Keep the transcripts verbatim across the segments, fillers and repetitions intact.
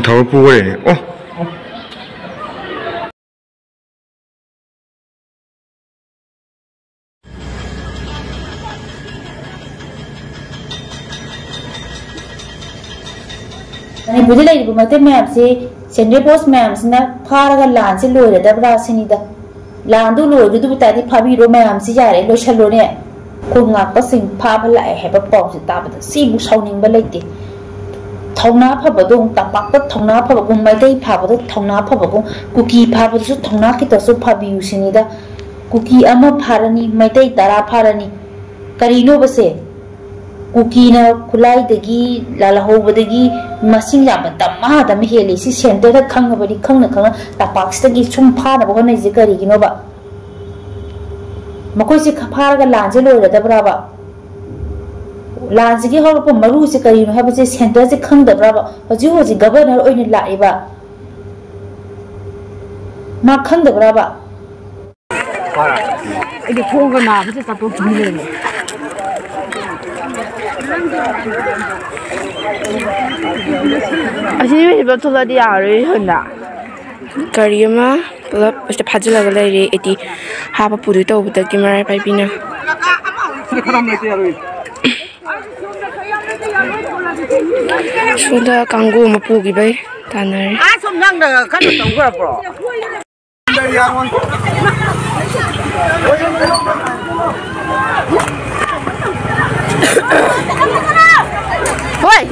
ꯊꯧꯔ ꯄꯨꯈ꯭ꯔꯦꯅꯦ꯫ ꯑꯣ꯫ ꯃꯅꯤꯄꯨꯔꯗ ꯂꯩꯔꯤꯕ ꯃꯩꯇꯩ ꯃꯌꯥꯝꯁꯤ, ꯁꯦꯟꯇ꯭ꯔꯦꯜ ꯐꯣꯔꯁ ꯃꯌꯥꯝꯁꯤꯅ ꯐꯥꯔꯒ ꯂꯥꯟꯁꯤ ꯂꯣꯏꯔꯗꯕ꯭ꯔꯥ ꯁꯤꯅꯤꯗ꯫ ꯂꯥꯟꯗꯨ ꯂꯣꯏꯒꯗꯕ ꯇꯥꯔꯗꯤ ꯐꯥꯕꯤꯔꯣ ꯃꯌꯥꯝꯁꯤ, ꯌꯥꯔꯦ, ꯂꯣꯏꯁꯜꯂꯣꯅꯦ꯫ ꯈꯨꯟ ꯉꯥꯛꯄꯁꯤꯡ ꯐꯥꯕ ꯂꯥꯛꯑꯦ ꯍꯥꯏꯕ ꯄꯥꯎꯁꯤ ꯇꯥꯕꯗ ꯁꯤꯕꯨ ꯁꯥꯎꯅꯤꯡꯕ ꯂꯩꯇꯦ꯫ ꯊꯧꯅꯥ ꯐꯕꯗꯣ, ꯇꯝꯄꯥꯛꯇ ꯊꯧꯅꯥ ꯐꯕꯒꯨꯝ, ꯃꯩꯇꯩ ꯐꯥꯕꯗ ꯊꯧꯅꯥ ꯐꯕꯒꯨꯝ, ꯀꯨꯀꯤ ꯐꯥꯕꯗꯁꯨ ꯊꯧꯅꯥ ꯈꯤꯇꯁꯨ ꯐꯥꯕꯤꯌꯨ ꯁꯤꯅꯤꯗ꯫ ꯀꯨꯀꯤ ꯑꯃ ꯐꯥꯔꯅꯤ, ꯃꯩꯇꯩ ꯇꯔꯥ ꯐꯥꯔꯅꯤ, ꯀꯔꯤꯅꯣꯕ ꯁꯦ? ꯀꯨꯀꯤꯅ ꯈꯨꯠꯂꯥꯏꯗꯒꯤ, ꯂꯥꯜꯍꯧꯕꯗꯒꯤ ꯃꯁꯤꯡ ꯌꯥꯝꯕ ꯗꯃꯥ ꯗꯃꯥ ꯍꯦꯜꯂꯤ꯫ ꯁꯤ ꯁꯦꯟꯇꯔꯗ ꯈꯪꯉꯕꯗꯤ, ꯈꯪꯅ ꯈꯪꯅ ꯇꯝꯄꯥꯛꯁꯤꯗꯒꯤ ꯁꯨꯝ ꯐꯥꯅꯕ ꯍꯣꯠꯅꯔꯤꯁꯦ ꯀꯔꯤꯒꯤꯅꯣꯕ? ꯃꯈꯣꯏꯁꯦ ꯈ-, ꯐꯥꯔꯒ ꯂꯥꯟꯁꯦ ꯂꯣꯏꯔꯗꯕ꯭ꯔꯕ? ꯂꯥꯟꯁꯤꯒꯤ ꯍꯧꯔꯛꯄ ꯃꯔꯨꯁꯦ ꯀꯔꯤꯅꯣ ꯍꯥꯏꯕꯁꯦ ꯁꯦꯟꯇꯔꯁꯦ ꯈꯪꯗꯕ꯭ꯔꯕ? ꯍꯧꯖꯤꯛ ꯍꯧꯖꯤꯛ ꯒꯕꯔꯅꯔ ꯑꯣꯏꯅ ꯂꯥꯛꯏꯕ ꯃꯥ ꯈꯪꯗꯕ꯭ꯔꯕ? ꯑꯩꯗꯤ ꯈꯣꯡꯒ ꯅꯥꯕꯁꯦ ꯆꯠꯊꯣꯛꯈꯤꯅꯤ ꯂꯩꯔꯝꯃꯦ꯫ ꯑꯁꯤ ꯃꯤꯁꯦ ꯄꯨꯂꯞ ꯊꯣꯛꯂꯛꯑꯗꯤ ꯌꯥꯔꯣꯏ ꯍꯟꯗ꯫ ꯒꯥꯔꯤ ꯑꯃ ꯄꯨꯂꯞ ꯑꯁꯤꯗ ꯐꯥꯖꯤꯜꯂꯒ ꯂꯩꯔꯦ꯫ ꯑꯩꯗꯤ ꯍꯥꯞꯄ ꯄꯨꯗꯣꯏ ꯇꯧꯕꯗꯒꯤ ꯃꯔꯥꯏ ꯄꯥꯏꯕꯤꯅ꯫ ꯁꯣꯝꯗ ꯀꯥꯡꯒꯨ ꯑꯃ ꯄꯨꯈꯤꯕꯩ ꯇꯥꯟꯅꯔꯦ꯫ ꯑꯥ, ꯁꯨꯝ ꯅꯪꯅ ꯀꯟꯅ ꯇꯧꯈ꯭ꯔꯕ꯭ꯔꯣ? ꯍꯣꯏ꯫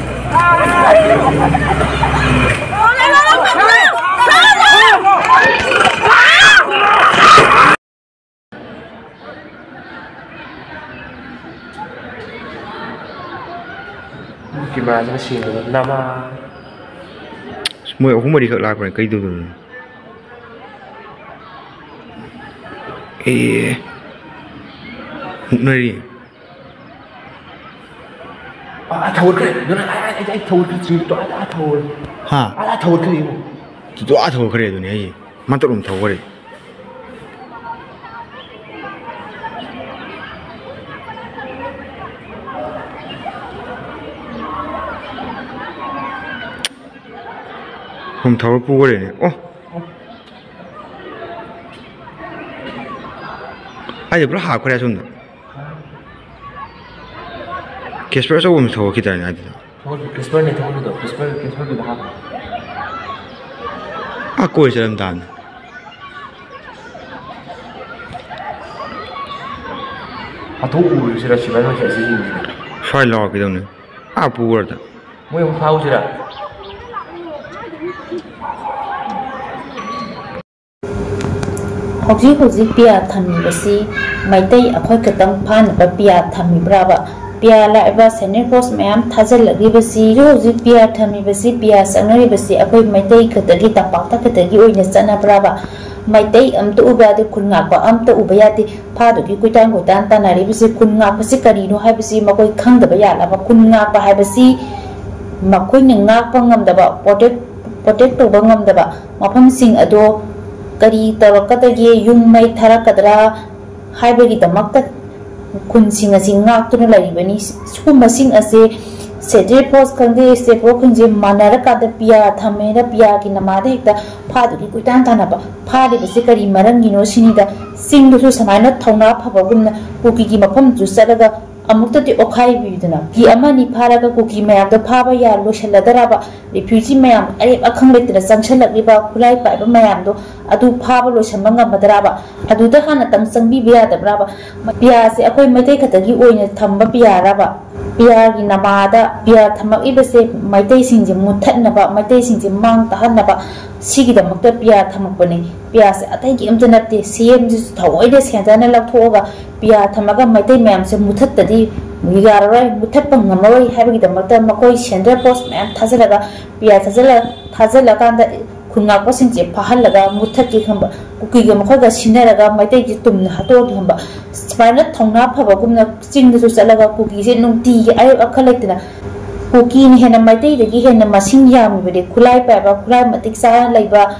ꯀꯦꯃꯦꯔꯥꯁꯤꯅ ꯁꯦꯡꯗꯕ ꯅꯃꯥ꯫ ꯃꯣꯏ ꯑꯍꯨꯝ ꯃꯔꯤꯈꯛ ꯂꯥꯛꯄꯅꯦ, ꯀꯩꯗꯧꯗꯣꯏꯅꯣ? ꯑꯦ, ꯃꯨꯛꯅꯔꯤ꯫ ꯑꯥ, ꯊꯧꯒꯠꯈ꯭ꯔꯦ꯫ ꯑꯗꯨꯅ ꯑꯥ, ꯑꯥ, ꯑꯥ, ꯑꯥ, ꯊꯧꯒꯠꯈ꯭ꯔꯦ꯫ ꯆꯤꯡꯗꯣ ꯑꯥ, ꯑꯥ, ꯊꯧꯒꯠꯈ꯭ꯔꯦ꯫ ꯍꯥ? ꯑꯥ, ꯑꯥ, ꯊꯧꯒꯠꯈ꯭ꯔꯦ ꯌꯦꯡꯉꯣ꯫ ꯆꯤꯡꯗꯣ ꯑꯥ ꯊꯧꯒꯠꯈ꯭ꯔꯦ ꯑꯗꯨꯅꯦ ꯍꯥꯏꯁꯦ꯫ ꯃꯇꯠ ꯑꯃ ꯊꯧꯈ꯭ꯔꯦ꯫ ꯁꯨꯝ ꯊꯧꯔ ꯄꯨꯈ꯭ꯔꯦꯅꯦ꯫ ꯑꯣ, ꯑꯩꯗꯤ ꯄꯨꯔꯥ ꯍꯥꯞꯈ꯭ꯔꯦ ꯑꯁꯣꯝꯗ꯫ ꯀꯦꯁꯄꯔ ꯑꯆꯧꯕ ꯑꯃ ꯊꯧꯔꯛꯈꯤꯗꯥꯏꯅꯦ ꯑꯗꯨꯗ? ꯊꯧꯒꯠꯂꯨ, ꯀꯦꯁꯄꯔꯅꯦ ꯊꯧꯒꯠꯂꯨꯗꯣ, ꯀꯦꯁꯄꯔ, ꯀꯦꯁꯄꯔꯗꯨꯗ ꯍꯥꯞꯈ꯭ꯔꯦ꯫ ꯑꯥ, ꯀꯣꯏ ꯆꯠꯂꯝ ꯇꯥꯕꯅꯤ꯫ ꯍꯥꯊꯨ ꯎꯔꯨꯁꯤꯔ ꯁꯤꯕꯥꯏ ꯃꯆꯥꯁꯤ ꯌꯦꯡꯁꯤꯔ? ꯁ꯭ꯋꯥꯏ ꯂꯥꯎꯔꯛꯈꯤꯗꯧꯅꯤ꯫ ꯑꯥ ꯄꯨꯈ꯭ꯔꯗ꯫ ꯃꯣꯏ ꯑꯃꯨꯛ ꯐꯥꯎꯁꯤꯔ? ꯍꯧꯖꯤꯛ ꯍꯧꯖꯤꯛ ꯄꯤꯌꯥ ꯊꯝꯃꯤꯕꯁꯤ ꯃꯩꯇꯩ ꯑꯩꯈꯣꯏ ꯈꯛꯇꯪ ꯐꯥꯅꯕ ꯄꯤꯌꯥ ꯊꯝꯃꯤꯕ꯭ꯔꯥꯕ? ꯄꯤꯌꯥ ꯂꯥꯛꯏꯕ ꯁꯦꯅꯤꯌꯔ ꯄꯣꯁ ꯃꯌꯥꯝ ꯊꯥꯖꯤꯜꯂꯛꯂꯤꯕꯁꯤ, ꯍꯧꯖꯤꯛ ꯍꯧꯖꯤꯛ ꯄꯤꯌꯥ ꯊꯝꯃꯤꯕꯁꯤ, ꯄꯤꯌꯥ ꯆꯪꯅꯔꯤꯕꯁꯤ ꯑꯩꯈꯣꯏ ꯃꯩꯇꯩ ꯈꯛꯇꯒꯤ, ꯇꯝꯄꯥꯛꯇ ꯈꯛꯇꯒꯤ ꯑꯣꯏꯅ ꯆꯠꯅꯕ꯭ꯔꯥꯕ? ꯃꯩꯇꯩ ꯑꯝꯇ ꯎꯕ ꯌꯥꯗꯦ, ꯈꯨꯟ ꯉꯥꯛꯄ ꯑꯝꯇ ꯎꯕ ꯌꯥꯗꯦ꯫ ꯐꯥꯗꯨꯒꯤ ꯀꯣꯏꯇꯥꯟ ꯀꯣꯏꯇꯥꯟ ꯇꯥꯟꯅꯔꯤꯕꯁꯤ ꯈꯨꯟ ꯉꯥꯛꯄꯁꯤ ꯀꯔꯤꯅꯣ ꯍꯥꯏꯕꯁꯤ ꯃꯈꯣꯏ ꯈꯪꯗꯕ ꯌꯥꯠꯂꯕ? ꯈꯨꯟ ꯉꯥꯛꯄ ꯍꯥꯏꯕꯁꯤ ꯃꯈꯣꯏꯅ ꯉꯥꯛꯄ ꯉꯝꯗꯕ, ꯄ꯭ꯔꯣꯇꯦꯛ, ꯄ꯭ꯔꯣꯇꯦꯛ ꯇꯧꯕ ꯉꯝꯗꯕ ꯃꯐꯝꯁꯤꯡ ꯑꯗꯣ ꯀꯔꯤ ꯇꯧꯔꯛꯀꯗꯒꯦ, ꯌꯨꯝ ꯃꯩ ꯊꯥꯔꯛꯀꯗ꯭ꯔꯥ ꯍꯥꯏꯕꯒꯤꯗꯃꯛꯇ ꯈꯨꯟꯁꯤꯡ ꯑꯁꯤ ꯉꯥꯛꯇꯨꯅ ꯂꯩꯔꯤꯕꯅꯤ꯫ ꯁꯤꯒꯨꯝꯕꯁꯤꯡ ꯑꯁꯦ ꯁꯦꯟꯇ꯭ꯔꯦꯜ ꯐꯣꯔꯁ ꯈꯪꯗꯦ, ꯁ꯭ꯇꯦꯠ ꯐꯣꯔꯁ ꯈꯪꯗꯦ, ꯃꯥꯟꯅꯔꯀꯥꯟꯗ ꯄꯤꯌꯥ ꯊꯝꯃꯦꯅ ꯄꯤꯌꯥꯒꯤ ꯅꯃꯥꯗ ꯍꯦꯛꯇ ꯐꯥꯗꯨꯒꯤ ꯀꯣꯏꯇꯥꯟ ꯇꯥꯟꯅꯕ, ꯐꯥꯔꯤꯕꯁꯤ ꯀꯔꯤ ꯃꯔꯝꯒꯤꯅꯣ ꯁꯤꯅꯤꯗ꯫ ꯆꯤꯡꯗꯁꯨ ꯁꯨꯃꯥꯏꯅ ꯊꯧꯅꯥ ꯐꯕꯒꯨꯝꯅ ꯀꯨꯀꯤꯒꯤ ꯃꯐꯝꯗꯨ ꯆꯠꯂꯒ ꯑꯃꯨꯛꯇꯗꯤ ꯑꯣꯠꯈꯥꯏꯕꯤꯗꯨꯅ ꯀꯨꯀꯤ ꯑꯃꯅꯤ ꯐꯥꯔꯒ ꯀꯨꯀꯤ ꯃꯌꯥꯝꯗꯣ ꯐꯥꯕ ꯌꯥ ꯂꯣꯏꯁꯤꯜꯂꯗ꯭ꯔꯕ? ꯔꯤꯐ꯭ꯌꯨꯖꯤ ꯃꯌꯥꯝ ꯑꯔꯦꯞ ꯑꯈꯪ ꯂꯩꯇꯅ ꯆꯪꯁꯤꯜꯂꯛꯂꯤꯕ ꯈꯨꯠꯂꯥꯏ ꯄꯥꯏꯕ ꯃꯌꯥꯝꯗꯣ ꯑꯗꯨ ꯐꯥꯕ ꯂꯣꯏꯁꯤꯟꯕ ꯉꯝꯃꯗ꯭ꯔꯕ? ꯑꯗꯨꯗ ꯍꯥꯟꯅꯇꯪ ꯆꯪꯕꯤꯕ ꯌꯥꯗꯕ꯭ꯔꯕ? ꯄꯤꯌꯥꯁꯦ ꯑꯩꯈꯣꯏ ꯃꯩꯇꯩ ꯈꯛꯇꯒꯤ ꯑꯣꯏꯅ ꯊꯝꯕ ꯄꯤꯌꯥꯔꯕ? ꯄꯤꯌꯥꯒꯤ ꯅꯃꯥꯗ ꯄꯤꯌꯥ ꯊꯝꯃꯛꯏꯕꯁꯦ ꯃꯩꯇꯩꯁꯤꯡꯁꯦ ꯃꯨꯠꯊꯠꯅꯕ, ꯃꯩꯇꯩꯁꯤꯡꯁꯦ ꯃꯥꯡ ꯇꯥꯍꯟꯅꯕ, ꯁꯤꯒꯤꯗꯃꯛꯇ ꯄꯤꯌꯥ ꯊꯝꯃꯛꯄꯅꯤ꯫ ꯄꯤꯌꯥꯁꯦ ꯑꯇꯩꯒꯤ ꯑꯝꯇ ꯅꯠꯇꯦ, ꯁꯤ ꯑꯦꯝꯁꯤꯁꯨ ꯊꯑꯣꯏꯅ ꯁꯦꯟꯇꯔꯅ ꯂꯧꯊꯣꯛꯑꯒ ꯄꯤꯌꯥ ꯊꯝꯃꯒ ꯃꯩꯇꯩ ꯃꯌꯥꯝꯁꯦ ꯃꯨꯠꯊꯠꯇꯗꯤ ꯌꯥꯔꯔꯣꯏ, ꯃꯨꯠꯊꯠꯄ ꯉꯝꯃꯔꯣꯏ ꯍꯥꯏꯕꯒꯤꯗꯃꯛꯇ ꯃꯈꯣꯏ ꯁꯦꯟꯇꯔ ꯐꯣꯔꯁ ꯃꯌꯥꯝ ꯊꯥꯖꯤꯜꯂꯒ, ꯄꯤꯌꯥ ꯊꯥꯖꯤꯜꯂ-, ꯊꯥꯖꯤꯜꯂꯀꯥꯟꯗ ꯈꯨꯟ ꯉꯥꯛꯄꯁꯤꯡꯁꯦ ꯐꯥꯍꯜꯂꯒ ꯃꯨꯠꯊꯠꯀꯦ ꯈꯟꯕ, ꯀꯨꯀꯤꯒ ꯃꯈꯣꯏꯒ ꯁꯤꯟꯅꯔꯒ ꯃꯩꯇꯩꯁꯦ ꯇꯨꯝꯅ ꯍꯥꯠꯇꯣꯛꯑꯒꯦ ꯈꯟꯕ꯫ ꯁꯨꯃꯥꯏꯅ ꯊꯧꯅꯥ ꯐꯕꯒꯨꯝꯅ ꯆꯤꯡꯗꯁꯨ ꯆꯠꯂꯒ ꯀꯨꯀꯤꯁꯦ ꯅꯨꯡꯇꯤꯒꯤ ꯑꯌꯨꯛ ꯑꯈꯜ ꯂꯩꯇꯅ, ꯀꯨꯀꯤꯅ ꯍꯦꯟꯅ ꯃꯩꯇꯩꯗꯒꯤ ꯍꯦꯟꯅ ꯃꯁꯤꯡ ꯌꯥꯝꯃꯤꯕꯗꯤ, ꯈꯨꯠꯂꯥꯏ ꯄꯥꯏꯕ, ꯈꯨꯠꯂꯥꯏ ꯃꯇꯤꯛ ꯆꯥꯅ ꯂꯩꯕ,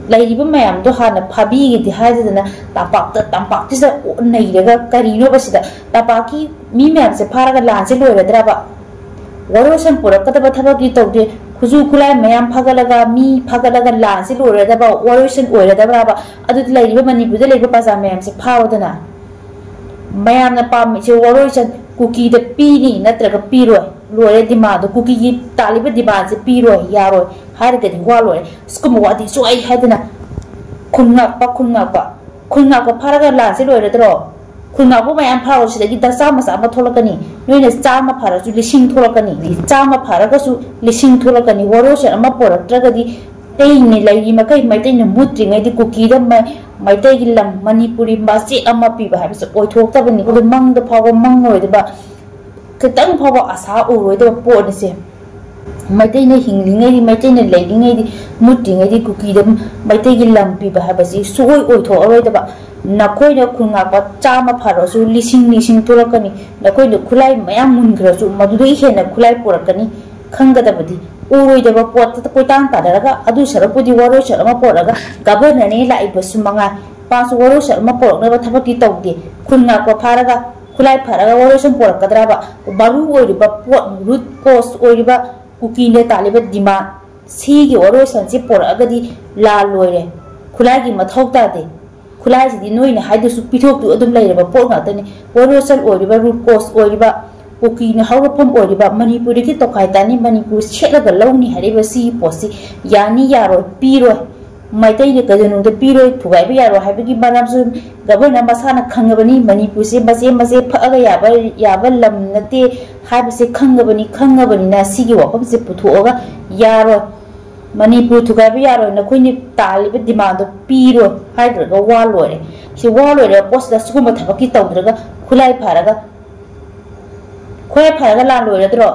ꯂꯩꯔꯤꯕ ꯃꯌꯥꯝꯗꯣ ꯍꯥꯟꯅ ꯐꯥꯕꯤꯒꯦꯗꯤ ꯍꯥꯏꯗꯗꯅ ꯇꯝꯄꯥꯛꯇ, ꯇꯝꯄꯥꯛꯁꯤꯗ ꯅꯩꯔꯒ ꯀꯔꯤꯅꯣꯕ ꯁꯤꯗ? ꯇꯝꯄꯥꯛꯀꯤ ꯃꯤ ꯃꯌꯥꯝꯁꯦ ꯐꯥꯔꯒ ꯂꯥꯟꯁꯦ ꯂꯣꯏꯔꯗ꯭ꯔꯕ? ꯋꯥꯔꯣꯏꯁꯤꯟ ꯄꯨꯔꯛꯀꯗꯕ ꯊꯕꯛꯇꯤ ꯇꯧꯗꯦ꯫ ꯈꯨꯠꯁꯨ ꯈꯨꯠꯂꯥꯏ ꯃꯌꯥꯝ ꯐꯒꯠꯂꯒ, ꯃꯤ ꯐꯒꯠꯂꯒ ꯂꯥꯟꯁꯤ ꯂꯣꯏꯔꯗꯕ, ꯋꯥꯔꯣꯏꯁꯤꯟ ꯑꯣꯏꯔꯗꯕ꯭ꯔꯕ? ꯑꯗꯨꯗꯤ ꯂꯩꯔꯤꯕ ꯃꯅꯤꯄꯨꯔꯗ ꯂꯩꯔꯤꯕ ꯄ꯭ꯔꯖꯥ ꯃꯌꯥꯝꯁꯦ ꯐꯥꯎꯗꯅ꯫ ꯃꯌꯥꯝꯅ ꯄꯥꯝꯃꯤꯁꯦ ꯋꯥꯔꯣꯏꯁꯤꯟ ꯀꯨꯀꯤꯗ ꯄꯤꯅꯤ ꯅꯠꯇ꯭ꯔꯒ ꯄꯤꯔꯣꯏ, ꯂꯣꯏꯔꯦ꯫ ꯗꯤꯃꯥꯟꯗꯣ, ꯀꯨꯀꯤꯒꯤ ꯇꯥꯜꯂꯤꯕ ꯗꯤꯃꯥꯟꯁꯦ ꯄꯤꯔꯣꯏ, ꯌꯥꯔꯣꯏ ꯍꯥꯏꯔꯒꯗꯤ ꯋꯥ ꯂꯣꯏꯔꯦ꯫ ꯁꯤꯒꯨꯝꯕ ꯋꯥꯗꯤ ꯁꯨꯛꯍꯥꯏ ꯍꯥꯏꯗꯅ ꯈꯨꯟ ꯉꯥꯛꯄ, ꯈꯨꯟ ꯉꯥꯛꯄ, ꯈꯨꯟ ꯉꯥꯛꯄ ꯐꯥꯔꯒ ꯂꯥꯟꯁꯦ ꯂꯣꯏꯔꯗ꯭ꯔꯣ? ꯈꯨꯟ ꯉꯥꯛꯄ ꯃꯌꯥꯝ ꯐꯥꯔꯣ, ꯁꯤꯗꯒꯤ ꯗꯁꯥ ꯃꯆꯥ ꯑꯃ ꯊꯣꯛꯂꯛꯀꯅꯤ꯫ ꯅꯣꯏꯅ ꯆꯥꯝꯃ ꯐꯥꯔꯁꯨ ꯂꯤꯁꯤꯡ ꯊꯣꯛꯂꯛꯀꯅꯤ, ꯆꯥꯝꯃ ꯐꯥꯔꯒꯁꯨ ꯂꯤꯁꯤꯡ ꯊꯣꯛꯂꯛꯀꯅꯤ꯫ ꯋꯥꯔꯣꯏꯁꯤꯟ ꯑꯃ ꯄꯨꯔꯛꯇ꯭ꯔꯒꯗꯤ ꯃꯩꯇꯩꯅ ꯂꯩꯔꯤ ꯃꯈꯩ, ꯃꯩꯇꯩꯅ ꯃꯨꯠꯇ꯭ꯔꯤꯉꯩꯗꯤ ꯀꯨꯀꯤꯗ ꯃ-, ꯃꯩꯇꯩꯒꯤ ꯂꯝ ꯃꯅꯤꯄꯨꯔꯤ ꯃꯆꯦꯠ ꯑꯃ ꯄꯤꯕ ꯍꯥꯏꯕꯁꯦ ꯑꯣꯏꯊꯣꯛꯇꯕꯅꯤ꯫ ꯑꯗꯨ ꯃꯪꯗ ꯐꯥꯎꯕ ꯃꯪꯉꯣꯏꯗꯕ, ꯈꯤꯇꯪ ꯐꯥꯎꯕ ꯑꯁꯥ ꯎꯔꯣꯏꯗꯕ ꯄꯣꯠꯅꯤꯁꯦ꯫ ꯃꯩꯇꯩꯅ ꯍꯤꯡꯂꯤꯉꯩꯗꯤ, ꯃꯩꯇꯩꯅ ꯂꯩꯔꯤꯉꯩꯗꯤ, ꯃꯨꯠꯇ꯭ꯔꯤꯉꯩꯗꯤ ꯀꯨꯀꯤꯗ ꯃꯩꯇꯩꯒꯤ ꯂꯝ ꯄꯤꯕ ꯍꯥꯏꯕꯁꯤ ꯁꯨꯡꯑꯣꯏ ꯑꯣꯏꯊꯣꯛꯑꯔꯣꯏꯗꯕ꯫ ꯅꯈꯣꯏꯅ ꯈꯨꯟ ꯉꯥꯛꯄ ꯆꯥꯝꯃ ꯐꯥꯔꯁꯨ ꯂꯤꯁꯤꯡ, ꯂꯤꯁꯤꯡ ꯊꯣꯛꯂꯛꯀꯅꯤ꯫ ꯅꯈꯣꯏꯅ ꯈꯨꯠꯂꯥꯏ ꯃꯌꯥꯝ ꯃꯨꯟꯈ꯭ꯔꯁꯨ ꯃꯗꯨꯗꯒꯤ ꯍꯦꯟꯅ ꯈꯨꯠꯂꯥꯏ ꯄꯨꯔꯛꯀꯅꯤ꯫ ꯈꯪꯒꯗꯕꯗꯤ ꯎꯔꯣꯏꯗꯕ ꯄꯣꯠꯇ ꯀꯣꯏꯇꯥꯟ ꯇꯥꯟꯅꯔꯒ, ꯑꯗꯨ ꯁꯔꯨꯛꯄꯨꯗꯤ ꯋꯥꯔꯣꯏꯁꯤꯟ ꯑꯃ ꯄꯨꯔꯛꯑꯒ, ꯒꯚꯔꯅꯔꯅꯦ ꯂꯥꯛꯏꯕꯁꯨ ꯃꯉꯥꯏ, ꯃꯥꯁꯨ ꯋꯥꯔꯣꯏꯁꯤꯟ ꯑꯃ ꯄꯨꯔꯛꯅꯕ ꯊꯕꯛꯇꯤ ꯇꯧꯗꯦ꯫ ꯈꯨꯟ ꯉꯥꯛꯄ ꯐꯥꯔꯒ, ꯈꯨꯠꯂꯥꯏ ꯐꯥꯔꯒ ꯋꯥꯔꯣꯏꯁꯤꯟ ꯄꯨꯔꯛꯀꯗ꯭ꯔꯕ? ꯃꯔꯨ ꯑꯣꯏꯔꯤꯕ ꯄꯣꯠ, ꯔꯨꯠ ꯀꯣꯁ ꯑꯣꯏꯔꯤꯕ ꯀꯨꯀꯤꯅ ꯇꯥꯜꯂꯤꯕ ꯗꯤꯃꯥꯟ, ꯁꯤꯒꯤ ꯋꯥꯔꯣꯏꯁꯤꯟꯁꯤ ꯄꯨꯔꯛꯑꯒꯗꯤ ꯂꯥꯟ ꯂꯣꯏꯔꯦ꯫ ꯈꯨꯠꯂꯥꯏꯒꯤ ꯃꯊꯧ ꯇꯥꯗꯦ꯫ ꯈꯨꯠꯂꯥꯏꯁꯤꯗꯤ ꯅꯣꯏꯅ ꯍꯥꯏꯗꯨꯁꯨ ꯄꯤꯊꯣꯛꯇꯨ ꯑꯗꯨꯝ ꯂꯩꯔꯕ ꯄꯣꯠ ꯉꯥꯛꯇꯅꯤ꯫ ꯋꯥꯔꯣꯏꯁꯤꯟ ꯑꯣꯏꯔꯤꯕ, ꯔꯨꯠ ꯀꯣꯁ ꯑꯣꯏꯔꯤꯕ, ꯀꯨꯀꯤꯅ ꯍꯧꯔꯛꯐꯝ ꯑꯣꯏꯔꯤꯕ ꯃꯅꯤꯄꯨꯔꯗꯒꯤ ꯇꯣꯈꯥꯏ ꯇꯥꯅꯤ, ꯃꯅꯤꯄꯨꯔ ꯁꯦꯠꯂꯒ ꯂꯧꯅꯤ ꯍꯥꯏꯔꯤꯕ ꯁꯤꯒꯤ ꯄꯣꯠꯁꯤ ꯌꯥꯅꯤ, ꯌꯥꯔꯣꯏ, ꯄꯤꯔꯣꯏ꯫ ꯃꯩꯇꯩꯅ ꯀꯩꯗꯧꯅꯨꯡꯗ ꯄꯤꯔꯣꯏ, ꯊꯨꯒꯥꯏꯕ ꯌꯥꯔꯣꯏ ꯍꯥꯏꯕꯒꯤ ꯃꯔꯝꯁꯨ ꯒꯚꯔꯅꯔ ꯃꯁꯥꯅ ꯈꯪꯉꯕꯅꯤ꯫ ꯃꯅꯤꯄꯨꯔꯁꯦ ꯃꯆꯦ ꯃꯆꯦ ꯐꯛꯑꯒ ꯌꯥꯕ, ꯌꯥꯕ ꯂꯝ ꯅꯠꯇꯦ ꯍꯥꯏꯕꯁꯦ ꯈꯪꯉꯕꯅꯤ꯫ ꯈꯪꯉꯕꯅꯤꯅ ꯁꯤꯒꯤ ꯋꯥꯐꯝꯁꯦ ꯄꯨꯊꯣꯛꯑꯒ ꯌꯥꯔꯣꯏ, ꯃꯅꯤꯄꯨꯔ ꯊꯨꯒꯥꯏꯕ ꯌꯥꯔꯣꯏ, ꯅꯈꯣꯏꯅ ꯇꯥꯜꯂꯤꯕ ꯗꯤꯃꯥꯟꯗꯣ ꯄꯤꯔꯣꯏ ꯍꯥꯏꯈ꯭ꯔꯒ ꯋꯥ ꯂꯣꯏꯔꯦ꯫ ꯁꯤ ꯋꯥ ꯂꯣꯏꯔꯕ ꯄꯣꯠꯁꯤꯗ ꯁꯤꯒꯨꯝꯕ ꯊꯕꯛꯀꯤ ꯇꯧꯗ꯭ꯔꯒ ꯈꯨꯠꯂꯥꯏ ꯐꯥꯔꯒ, ꯈꯨꯠꯂꯥꯏ ꯐꯥꯔꯒ ꯂꯥꯜꯂꯣꯏꯔꯗ꯭ꯔꯣ?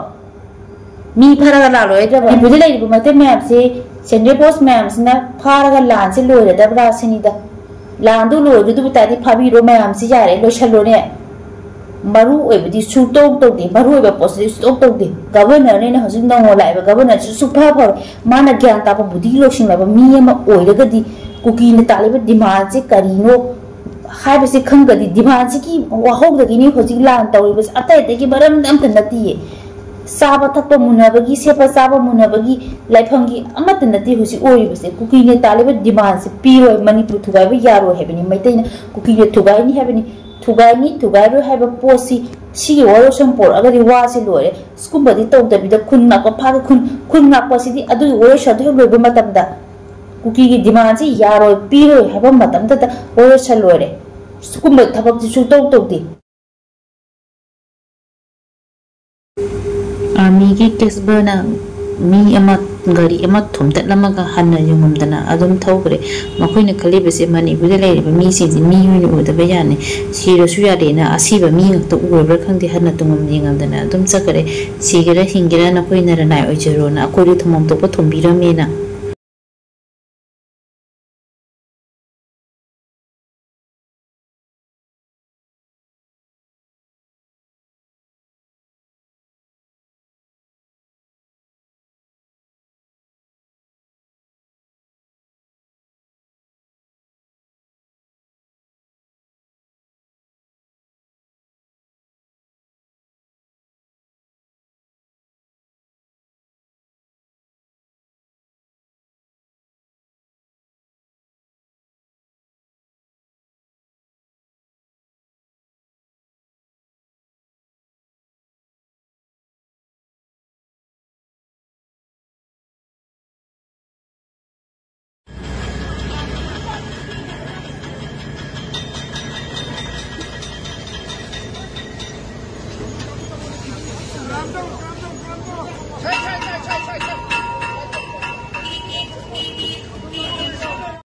ꯃꯤ ꯐꯥꯔꯒ ꯂꯥꯜꯂꯣꯏꯔꯗ꯭ꯔꯕ? ꯃꯅꯤꯄꯨꯔꯗ ꯂꯩꯔꯤꯕ ꯃꯩꯇꯩ ꯃꯌꯥꯝꯁꯤ, ꯁꯦꯟꯇ꯭ꯔꯦꯜ ꯐꯣꯔꯁ ꯃꯌꯥꯝꯁꯤꯅ ꯐꯥꯔꯒ ꯂꯥꯟꯁꯤ ꯂꯣꯏꯔꯗꯕ꯭ꯔꯥ ꯁꯤꯅꯤꯗ꯫ ꯂꯥꯟꯗꯨ ꯂꯣꯏꯗꯣꯏꯗꯨꯕ ꯇꯥꯔꯗꯤ ꯐꯥꯕꯤꯔꯣ ꯃꯌꯥꯝꯁꯤ, ꯌꯥꯔꯦ, ꯂꯣꯏꯁꯜꯂꯣꯅꯦ꯫ ꯃꯔꯨ ꯑꯣꯏꯕꯗꯤ ꯁꯨꯡꯇꯧ ꯇꯧꯗꯦ, ꯃꯔꯨ ꯑꯣꯏꯕ ꯄꯣꯠꯁꯤꯗꯤ ꯁꯨꯡꯇꯧ ꯇꯧꯗꯦ꯫ ꯒꯚꯔꯅꯔꯅꯦꯅ ꯍꯧꯖꯤꯛ ꯅꯧꯅ ꯂꯥꯛꯏꯕ ꯒꯚꯔꯅꯔꯁꯤ ꯁꯨꯡꯐ ꯐꯔꯣꯏ꯫ ꯃꯥꯅ ꯒ꯭ꯌꯥꯟ ꯇꯥꯕ, ꯕꯨꯙꯤ ꯂꯧꯁꯤꯡ ꯂꯩꯕ ꯃꯤ ꯑꯃ ꯑꯣꯏꯔꯒꯗꯤ ꯀꯨꯀꯤꯅ ꯇꯥꯜꯂꯤꯕ ꯗꯤꯃꯥꯟꯁꯦ ꯀꯔꯤꯅꯣ ꯍꯥꯏꯕꯁꯦ ꯈꯪꯒꯗꯤ, ꯗꯤꯃꯥꯟꯁꯤꯒꯤ ꯋꯥꯍꯧꯗꯒꯤꯅꯤ ꯍꯧꯖꯤꯛ ꯂꯥꯟ ꯇꯧꯔꯤꯕꯁꯦ, ꯑꯇꯩ ꯑꯇꯩꯒꯤ ꯃꯔꯝꯗ ꯑꯝꯇ ꯅꯠꯇꯤꯌꯦ꯫ ꯆꯥꯕ ꯊꯛꯄ ꯃꯨꯟꯅꯕꯒꯤ, ꯁꯦꯠꯄ ꯆꯥꯕ ꯃꯨꯟꯅꯕꯒꯤ ꯂꯥꯏꯐꯝꯒꯤ ꯑꯃꯠꯇ ꯅꯠꯇꯦ ꯍꯧꯖꯤꯛ ꯑꯣꯏꯔꯤꯕꯁꯦ꯫ ꯀꯨꯀꯤꯅ ꯇꯥꯜꯂꯤꯕ ꯗꯤꯃꯥꯟꯁꯦ ꯄꯤꯔꯣꯏ, ꯃꯅꯤꯄꯨꯔ ꯊꯨꯒꯥꯏꯕ ꯌꯥꯔꯣꯏ ꯍꯥꯏꯕꯅꯤ꯫ ꯃꯩꯇꯩꯅ ꯀꯨꯀꯤꯅ ꯊꯨꯒꯥꯏꯅꯤ ꯍꯥꯏꯕꯅꯤ꯫ ꯊꯨꯒꯥꯏꯅꯤ ꯊꯨꯒꯥꯏꯔꯣꯏ ꯍꯥꯏꯕ ꯄꯣꯠꯁꯤ, ꯁꯤꯒꯤ ꯋꯥꯔꯣꯏꯁꯣꯟ ꯄꯣꯔꯛꯑꯒꯗꯤ ꯋꯥꯁꯦ ꯂꯣꯏꯔꯦ꯫ ꯁꯤꯒꯨꯝꯕꯗꯤ ꯇꯧꯗꯕꯤꯗ ꯈꯨꯟ ꯉꯥꯛꯄ ꯐꯥꯒꯦ, ꯈꯨꯟ ꯈꯨꯟ ꯉꯥꯛꯄꯁꯤꯗꯤ ꯑꯗꯨꯒꯤ ꯋꯥꯔꯣꯏꯁꯣꯟꯗꯣ ꯍꯦꯛ ꯂꯣꯏꯕ ꯃꯇꯝꯗ ꯀꯨꯀꯤꯒꯤ ꯗꯤꯃꯥꯟꯁꯤ ꯌꯥꯔꯣꯏ ꯄꯤꯔꯣꯏ ꯍꯥꯏꯕ ꯃꯇꯝꯗꯇ ꯋꯥꯔꯣꯏꯁꯣꯟ ꯂꯣꯏꯔꯦ꯫ ꯁꯤꯒꯨꯝꯕ ꯊꯕꯛꯇꯤ ꯁꯨꯡꯇꯧ ꯇꯧꯗꯦ꯫ ꯑꯥꯔꯃꯤꯒꯤ ꯀꯦꯁꯕꯔꯅ ꯃꯤ ꯑꯃ, ꯒꯥꯔꯤ ꯑꯃ ꯊꯣꯝꯇꯠꯂꯝꯃꯒ ꯍꯟꯅ ꯌꯦꯡꯉꯝꯗꯅ ꯑꯗꯨꯝ ꯊꯧꯈ꯭ꯔꯦ꯫ ꯃꯈꯣꯏꯅ ꯈꯜꯂꯤꯕꯁꯦ ꯃꯅꯤꯄꯨꯔꯗ ꯂꯩꯔꯤꯕ ꯃꯤꯁꯤꯡꯁꯦ ꯃꯤ ꯑꯣꯏꯅ ꯎꯗꯕ ꯌꯥꯅꯤ, ꯁꯤꯔꯁꯨ ꯌꯥꯔꯦꯅ ꯑꯁꯤꯕ ꯃꯤ ꯉꯥꯛꯇ ꯎꯔꯕ꯭ꯔꯥ ꯈꯪꯗꯦ, ꯍꯟꯅ ꯇꯨꯡꯉꯝ ꯌꯦꯡꯉꯝꯗꯅ ꯑꯗꯨꯝ ꯆꯠꯈ꯭ꯔꯦ꯫ ꯁꯤꯒꯦꯔꯥ ꯍꯤꯡꯒꯦꯔꯥ ꯅꯈꯣꯏ ꯅꯔꯅꯥꯏ ꯑꯣꯏꯖꯔꯣꯅ ꯑꯩꯈꯣꯏꯗꯤ ꯊꯣꯝꯐꯝ ꯊꯣꯛꯄ ꯊꯣꯝꯕꯤꯔꯝꯃꯦꯅ